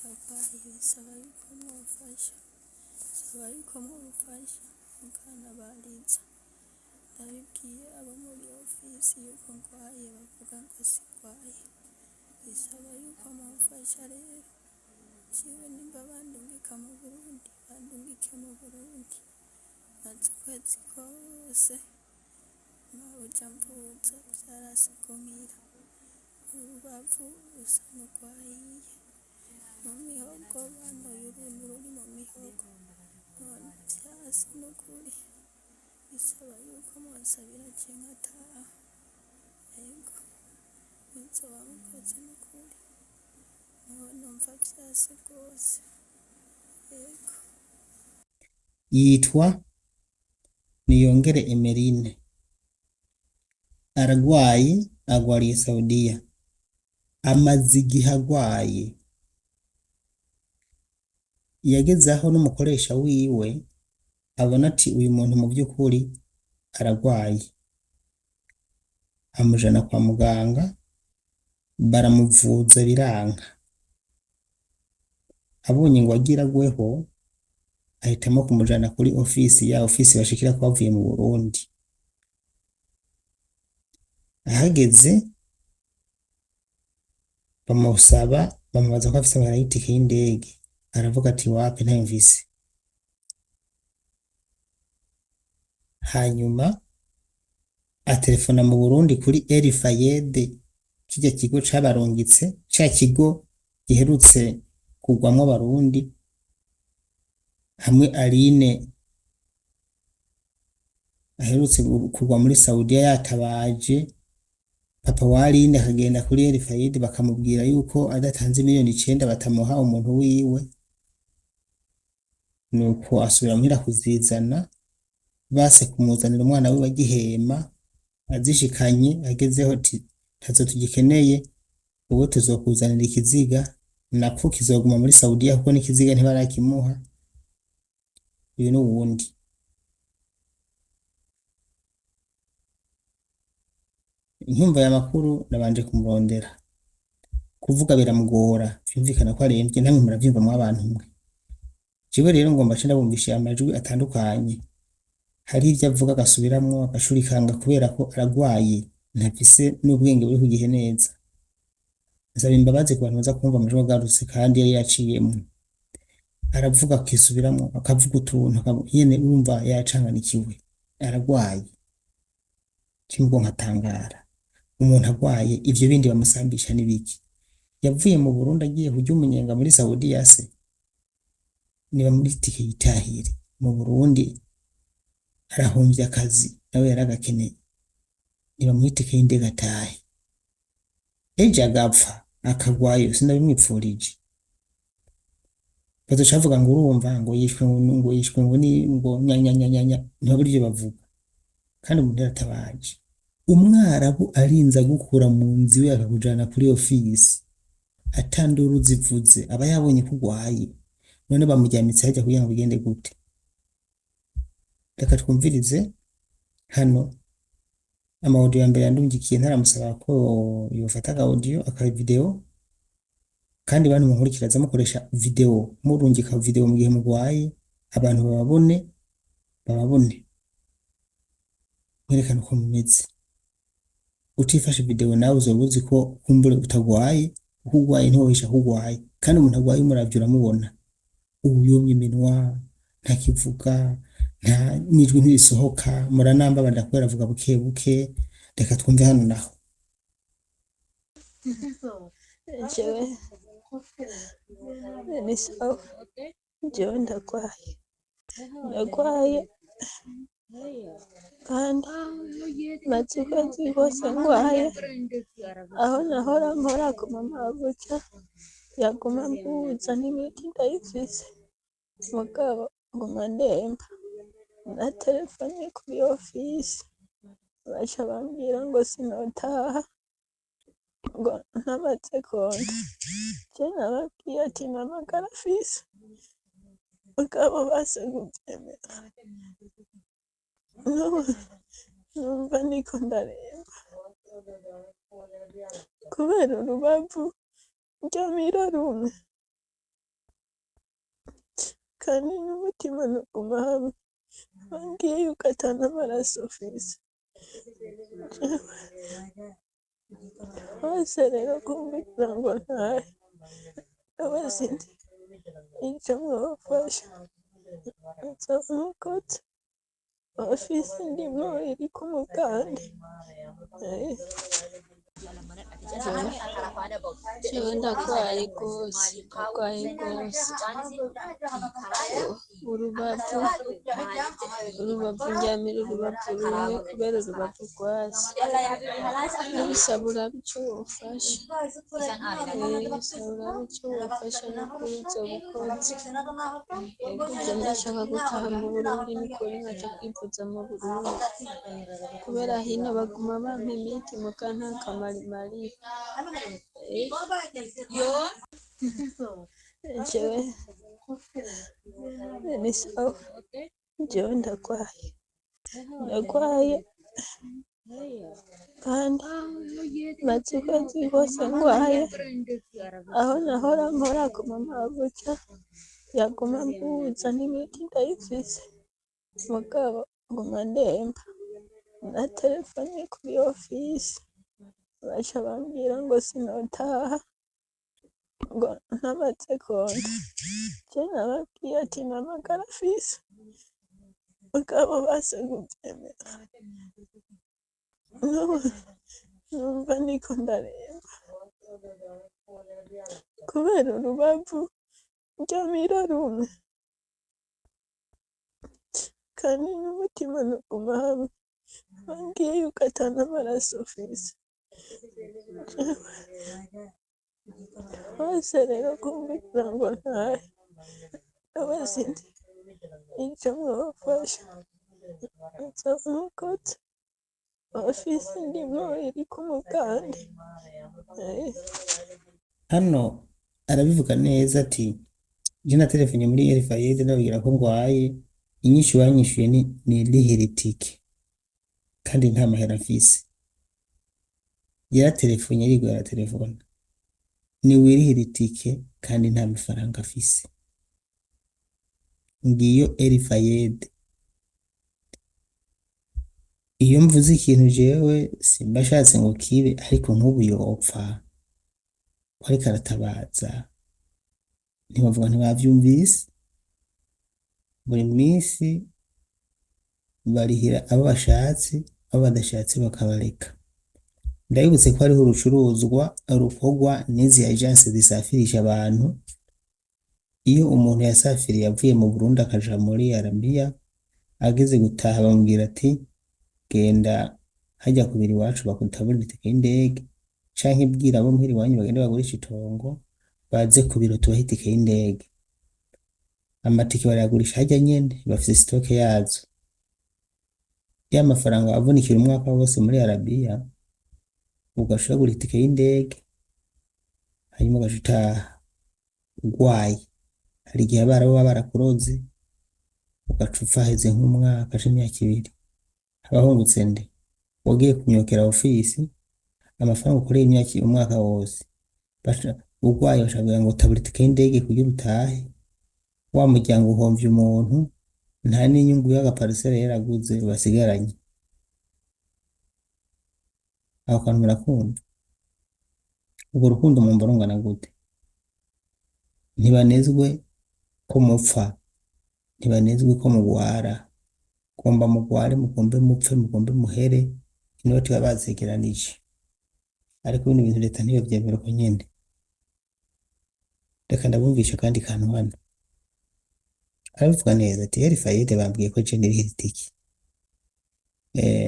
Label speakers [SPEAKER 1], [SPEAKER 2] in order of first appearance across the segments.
[SPEAKER 1] Ndagwaye bisaba yuko mumfasha, bisaba yuko mumfasha mukantabariza. Ndabibwiye abo muri ofisi yuko ngwaye bavuga ngo singwaye, bisaba yuko mumfasha rero. Jewe nimba bandungika mu Burundi bandungike mu Burundi, maze ukwezi kose mabuja amvuza vyaranse ko nkira, urubavu rusa n'urwahiye, mu mihogo bantoye uruntu ruri mu mihogo, none vyanse nukuri, bisaba yuko munsabira je nkataha, ego muzoba mukoze nukuri, niho numva vyanse rwose, ego.
[SPEAKER 2] Yitwa Niyongere Emeline, aragwaye, agwariye Saudiya, amaze igihe agwaye, yageze aho n'umukoresha wiwe abona ati uyu muntu mu by'ukuri aragwaye, amujana kwa muganga baramuvuza biranka, abonye ngo agira agweho ahitamwo kumujana kuri ofisi ya ofisi bashikirako bavuye mu Burundi, ahageze bamusaba bamubaza ko afise amahera y'itike y'indege, aravuga ati wapi ntayo mfise, hanyuma aterefona mu Burundi kuri El Fayed, kirya kigo cabarungitse, ca kigo giherutse kugwamwo abarundi, hamwe Aline aherutse kugwa muri Saudiya yatabaje, papa wa Aline akagenda kuri El Fayed bakamubwira yuko adatanze miliyoni 9 batamuha umuntu wiwe, nuko asubira muhira kuzizana, base kumuzanira umwana wiwe agihema, azishikanye agezeho ati ntazo tugikeneye, ubu tuzokuzanira ikiziga, nako kizoguma muri Saudiya kuko n'ikiziga ntibarakimuha, uyu n'uwundi. Nkumva aya makuru nabanje kumurondera, kuvuga biramugora, vyumvikana ko aremvye, namwe muravyumva mwabantu mwe. Jewe rero ngomba nce ndabumvisha amajwi atandukanye, hari ivyo avuga agasubiramwo agacurikanga kubera ko aragwaye, ntafise n'ubwenge buri ku gihe neza. Nsaba imbabazi ku bantu baza kumva amajwi agarutse kandi yari yaciyemwo. Aravuga akisubiramwo, akavuga utuntu, nyene urumva yacanganikiwe, aragwaye. Cimubwo nkatangara, umuntu agwaye ivyo bindi bamusambisha n'ibiki? Yavuye mu Burundi agiye kurya umunyenga muri Saudiya se? Nibamuhe itike yitahire mu Burundi, arahomvye akazi nawe yaragakeneye, nibamuhe itike y'indege atahe. Ejo agapfa akagwayo sindabimwipfurije, bazoca bavuga ngo urumva ngo yishwe ngo yishwe ngo ni ngo nyanyanyanya, ntibabura ivyo bavuga kandi umuntu yaratabaje. Umwarabu arinze agukura mu nzu iwe akakujana kuri ofisi ata nduru zivuze, aba yabonye ko ugwaye, none bamuryamitse harya kugira ngo bigende gute? Reka twumvirize hano ama audio ya mbere yandungikiye, ntaramusaba ko yofata aka audio aka video, kandi bantu munkurikira mukoresha video, murungika video mu gihe mugwaye, abantu bababone, bababone mwerekane uko mumeze. Utifashe video nawe uzoba uzi ko kumbure utagwaye, uko ugwaye ntiwohisha ko ugwaye, kandi umuntu agwaye umuravye uramubona, ubu yumye iminwa, ntakivuga, nta n'ijwi ntirisohoka, muranambabarira kubera avuga buke buke. Reka twumve hano naho.
[SPEAKER 1] Jewe ni sawa, jewe ndagwaye, ndagwaye kandi maze ukwezi kose ngwaye, aho nahora nkora aguma mabuja yaguma ambuza n'imiti ndayifise, mugabo nguma ndemba. Naterefone kuri ofisi baca bambwira ngo sinotaha ngo ntamaze konta, je nababwiye ati nta magara mfise, mugabo banse kuvyemera, n'ubu numva ndiko ndaremba kubera urubavu ndyamira rumwe. Kandi n'umutima ntuguma hamwe, bambwiye yuko ata n'amaraso mfise. Hose rero kumbwira ngo ntahe, ndabaza nti ico mwofasha nzoba umukozi ofisi ndimwo iri ku muganda. Jewe ndagwaye rwose, ndagwaye rwose. Urubavu, urubavu ndyamira urubavu rumwe kubera urubavu rwase. N'ubusaba urabe ico wofasha. Saba urabe ico wofasha nukuri uzoba ukoze. Ego je ndashaka gutaha mu Burundi nukuri nkaja kwivuza mu Burundi. Kubera hino baguma bampa imiti muga nta kamaro imarira. Jewe ni sawa, jewe ndagwaye, ndagwaye kandi maze ukwezi kose ngwaye, aho nahora nkora ku mamabuja yaguma ambuza n'imiti ndayifise, mugabo nguma ndemba. Na telefone kuri ofisi baca bambwira ngo sinotaha ngo ntamaze konta. Je nababwiye ati nta magara mfise, mugabo banse kuvyemera. N'ubu numva ndiko ndaremba kubera urubavu ndyamira rumwe, kandi n'umutima ntuguma hamwe, bambwiye yuko ata n'amaraso mfise. Hose rero kumbwira ngo ntahe, ndabaza nti ico mwofasha nzoba umukozi ofisi ndimwo iri ku muganda.
[SPEAKER 2] Hano arabivuga neza ati je natelefonye muri Elfayede ndababwira ko ngwaye, inyishu banyishuye ni rihira itike kandi nta mahera mfise. Yaratelefonye ariko aratelefona, niwirihira itike kandi nta mafaranga afise. Ngiyo Elfayede. Iyo mvuze ikintu jewe simba nshatse ngo kibe, ariko nk'ubu yopfa ko ariko aratabaza, ntibavuga ntibavyumvise. Buri minsi barihira abo bashatse, abo badashatse bakabareka. Ndabibutse ko hariho urucuruzwa rukorwa n'izi agence zisafirisha abantu. Iyo umuntu yasafiriye avuye mu Burundi akaja muri Arabiya, ageze gutaha bamubwira ati genda hajya kubira iwacu bakutaburira itike y'indege, canke bwira abo muhira iwanyu bagende bagurisha itongo baze ku biro tubahe itike y'indege. Amatike barayagurisha harya nyene, bafise sitoke yazo. Ya mafaranga avunikira umwaka wose muri Arabiya, ugaca uyagura itike y'indege, hanyuma ugaca utaha ugwaye. Hari igihe abarabu baba barakuroze, ugaca upfa haheze nk'umwaka canke imyaka ibiri. Haba hungutse nde? Wagiye kunyokera ofisi, amafaranga ukoreye imyaka umwaka wose. Baca ugwaye baca bakubwira ngo tabura itike y'indege kugira utahe. Wa muryango uhomvye umuntu, nta n'inyungu y'agaparisera yaraguze basigaranye. Aho kantu murakumva? Urwo rukundo mwumva rungana gute? Ntibanezwe ko mupfa, ntibanezwe ko mugwara. Gomba mugware, mugombe mupfe, mugombe muhere, inoti baba bazegeranije. Ariko bino bintu leta ntiyovyemera uko nyene. Reka ndabumvisha akandi kantu hano. Arabivuga neza ati Elfayede bambwiye ko je nirihira itike.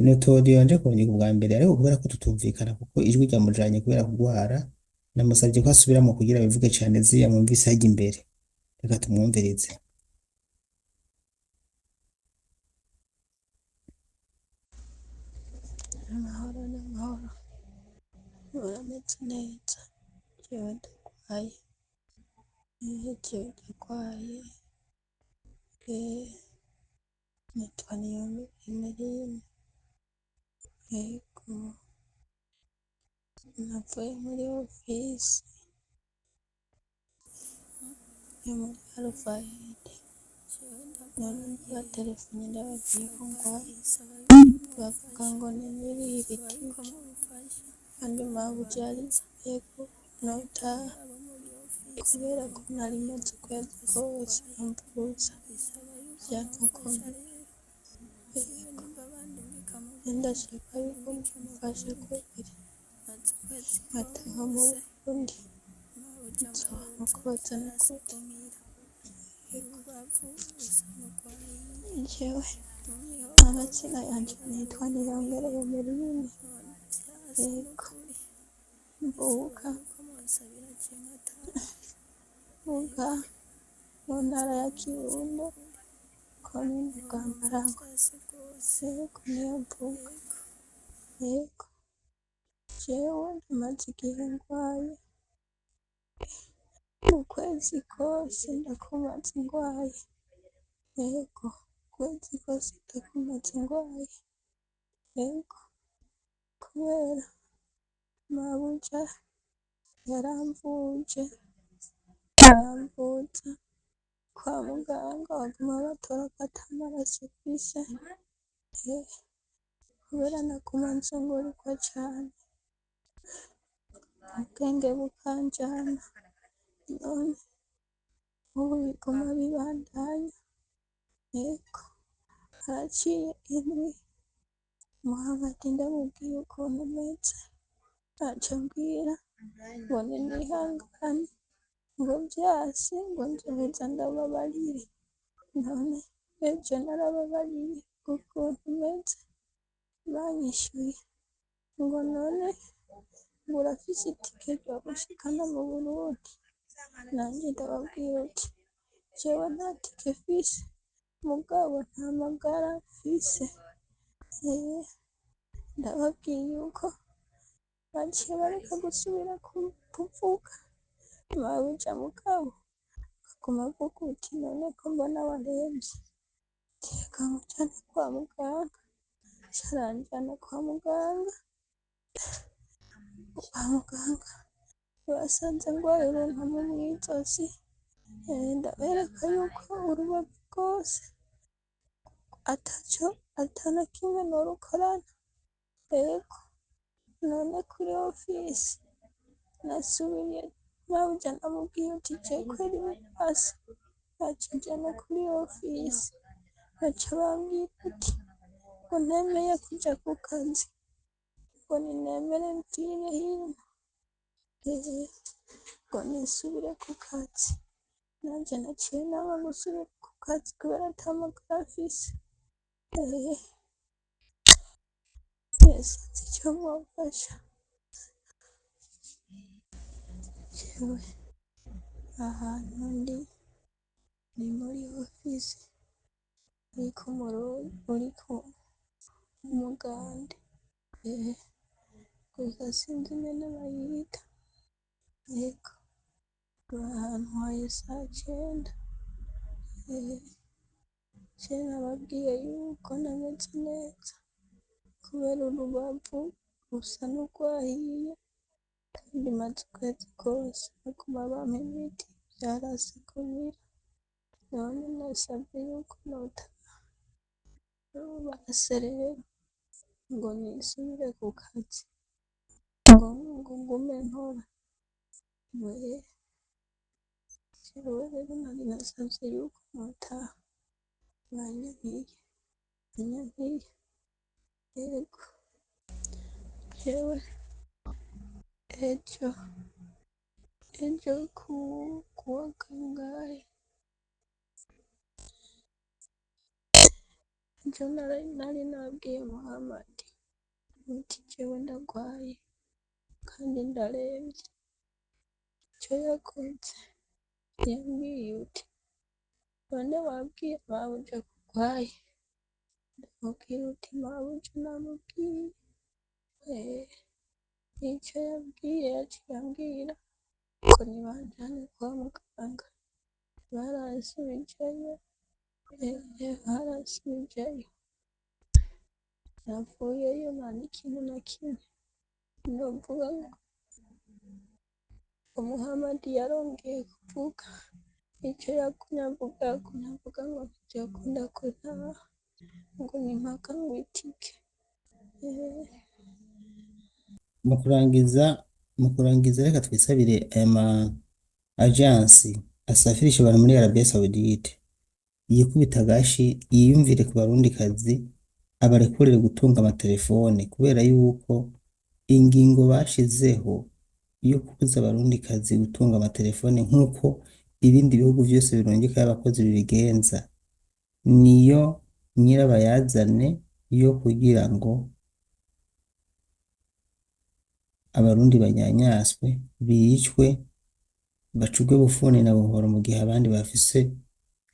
[SPEAKER 2] Nutori wanje kurungika ubwa mbere, ariko kubera ko tutumvikana kuko ijwi ryamujanye kubera kugwara, namusavye ko asubiramwo kugira bivuge cane ziriya mwumvise harya imbere. Reka tumwumvirize.
[SPEAKER 1] Amahoro n'amahoro, murameze neza? Jewe ndagwaye, jewe ndagwaye, nitwa Niyomire Emeline, yego navuye muri ofisi yo muri Alfayede. None ndabaterefone ndababwiye ko ngwaye, bavuga ngo ninirire itike kandi mabuja yarinsabiye ko notaha kubera ko nari maze ukwezi kose amvuza vyanka ko nkira. Yego, ndashaka yuko mumfasha kweri nkataha mu Burundi, nzoba mukoze nukuri. Jewe amazina yanje nitwa Niyongereye Merine, yego mvuka mu ntara ya Kirundo, komine Bwambarangwe, yego niyo mvuka, yego jewe maze igihe ngwaye, ukwezi kose ndakumaze ngwaye, yego ukwezi kose ndakumaze ngwaye, yego kubera mabuja yaramvuje aramvuza kwa muganga baguma batora ko ata maraso mfise, kubera naguma nzungurukwa cane ubwenge bukanjana, none ubu biguma bibandanya, yego haraciye indwi Muhamadi ndamubwiye ukuntu meze, aca ambwira ngo ninihangane ngo vyase ngo nzoheza ndababarire, none ejo narababariye ukuntu meze, banyishuye ngo none ngo urafise itike ryogushikana mu Burundi, nanje ndababwira uti jewe nta tike mfise mugabo nta magara mfise, ndababwiye yuko baciye bareka gusubira kuvuga, mabuja mugabo akaguma avuga uti none ko mbona waremvye, reka nkujane kwa muganga, aca aranjana kwa muganga, kwa muganga basanze ngwaye uruntumu mw'izosi, ndabereka yuko urubavu rwose ataco atana kimwe norukorana, yego none kuri ofisi nasubiye mabuja ndamubwira uti jewe kweri basi aca anjana kuri ofisi, baca bambwira uti ngo ntemeye kuja ku kazi, ngo ninemere mvire hino, ngo nisubire ku kazi, nanje naciye nanga gusubira ku kazi kubera ata magara mfise, sinzi ico mwomfasha, jewe ahantu ndi ni muri ofisi uriko umugande, gusa sinzi ingene bayita, yego bantwaye sacenda, je nababwiye yuko ntameze neza kubera urubavu rusa n'urwahiye kandi maze ukwezi kose baguma bampa imiti vyaranse kumira, none nasavye yuko notaha, banse rero ngo nisubire ku kazi ngo ngume nkora, jewe rero nari nasavye yuko notaha banyankiye, yego jewe ejo kuwa kangahe, ejo nari nabwiye Muhamadi uti jewe ndagwaye kandi ndaremvye, ico yakoze yambwiye uti none wabwiye mabuja ko ugwaye, ndamubwira uti mabuja namubwiye, nico yambwiye yaciye ambwira ngo nibanjane kwa muganga, baransubijeyo, baransubijeyo, navuyeyo nta n'ikintu na kimwe novuga ngo Muhamadi yarongeye kuvuga. Icyo yagumye avuga, yagumye avuga ngo ntibyokunda ko ntaha, ngo ni impaka ngo itike.
[SPEAKER 2] Mu kurangiza, mu kurangiza reka twisabire aya ma agence asafirisha abantu muri Arabie Saoudite yikubita agashi, yiyumvire ku barundikazi, abarekurire gutunga amatelefone, kubera yuko ingingo bashizeho yo kubuza abarundikazi gutunga amatelefone nk'uko ibindi bihugu vyose birungikayo abakozi bibigenza, niyo nyirabayazane yo kugira ngo abarundi banyanyaswe, bicwe, bacugwe bufuni na buhoro, mu gihe abandi bafise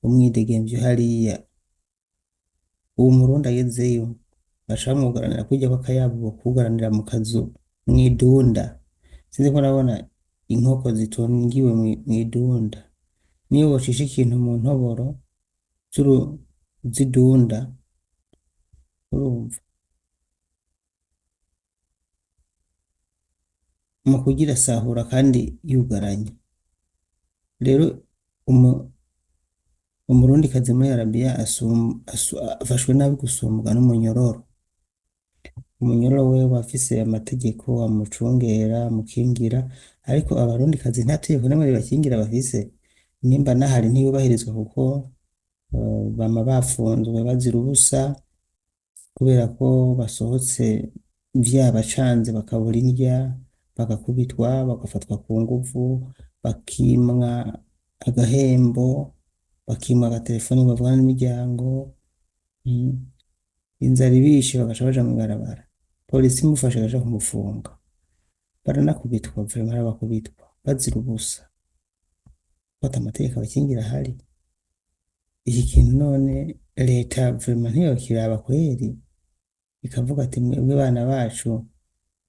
[SPEAKER 2] umwidegemvyo hariya. Uwo murundi agezeyo baca bamwugaranira kurya kw'akayabo bokugaranira mu kazu mw'idunda. Sinzi ko urabona inkoko zitungiwe mw'idunda. Niyo bocisha ikintu mu ntoboro z'idunda, urumva mu kugira sahura kandi yugaranye. Rero umurundikazi muri Arabiya afashwe nabi gusumbwa n'umunyororo. Umunyororo wewe afise amategeko amucungera, amukingira, ariko abarundikazi nta tegeko na rimwe ribakingira bafise. Nimba nahari ntiyubahirizwa, kuko bama bafunzwe bazira ubusa, kubera ko basohotse vyabacanze, bakabura indya, bagakubitwa, bagafatwa ku nguvu, bakimwa agahembo, bakimwa agatelefoni bavugana n'imiryango. Inzara ibishe bagaca baja mw'ibarabara, polisi imufashe igaca kumufunga. Baranakubitwa vraiment, barabakubitwa bazira ubusa, ko ata amategeko abakingira ahari. Iki kintu none leta vraiment ntiyokiraba kweri, ikavuga ati mwebwe bana bacu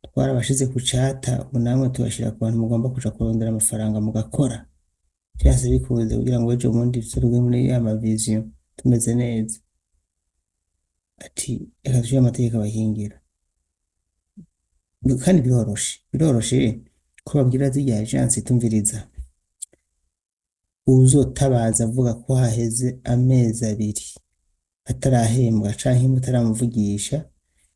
[SPEAKER 2] twarabashize ku cata, ubu namwe tubashira ku bantu mugomba kuja kurondera amafaranga mugakora vyanse bikunze, kugira ngo ejo bundi tuzoruge muri ya ma vision tumeze neza. Ati reka dushire amategeko abakingira. Kandi biroroshe, biroroshe ko babwira zirya agence: tumviriza, uwuzotabaza avuga ko haheze amezi 2 atarahembwa canke mutaramuvugisha,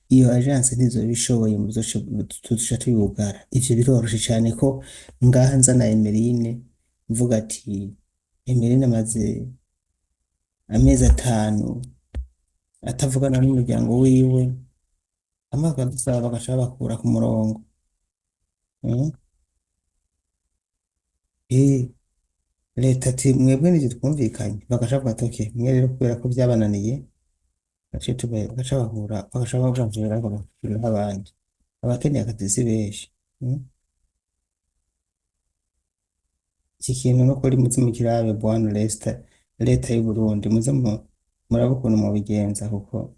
[SPEAKER 2] iyo agence ntizoba ishoboye, muzoce tuzoca tuyugara. Ivyo biroroshe cane, ko ngaha nzana Emeline, mvuga ati Emeline amaze amezi 5 atavugana n'umuryango wiwe, amaze akadusaba, bagaca babakura ku murongo. Leta ati mwebwe nivyo twumvikanye, bagaca bavuga ati okay, mwe rero kubera ko vyabananiye, baciye bagaca bahura, bagaca bavira bagashiraho abandi. Abakeneye akazi si benshi. Iki kintu nukuri muze mukirabe, bwana Lester, leta y'u Burundi, muze murabe ukuntu mubigenza, kuko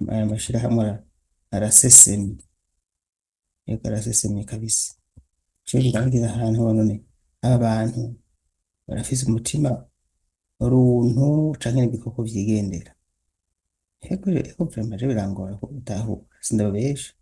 [SPEAKER 2] aya mashirahamwe arasesemye, yego arasesemye kabisa. Je birangira ahantu none aba bantu barafise umutima runtu canke n'ibikoko vyigendera? Ego ego, vraiment je birangora ko gutahura, sindababesha.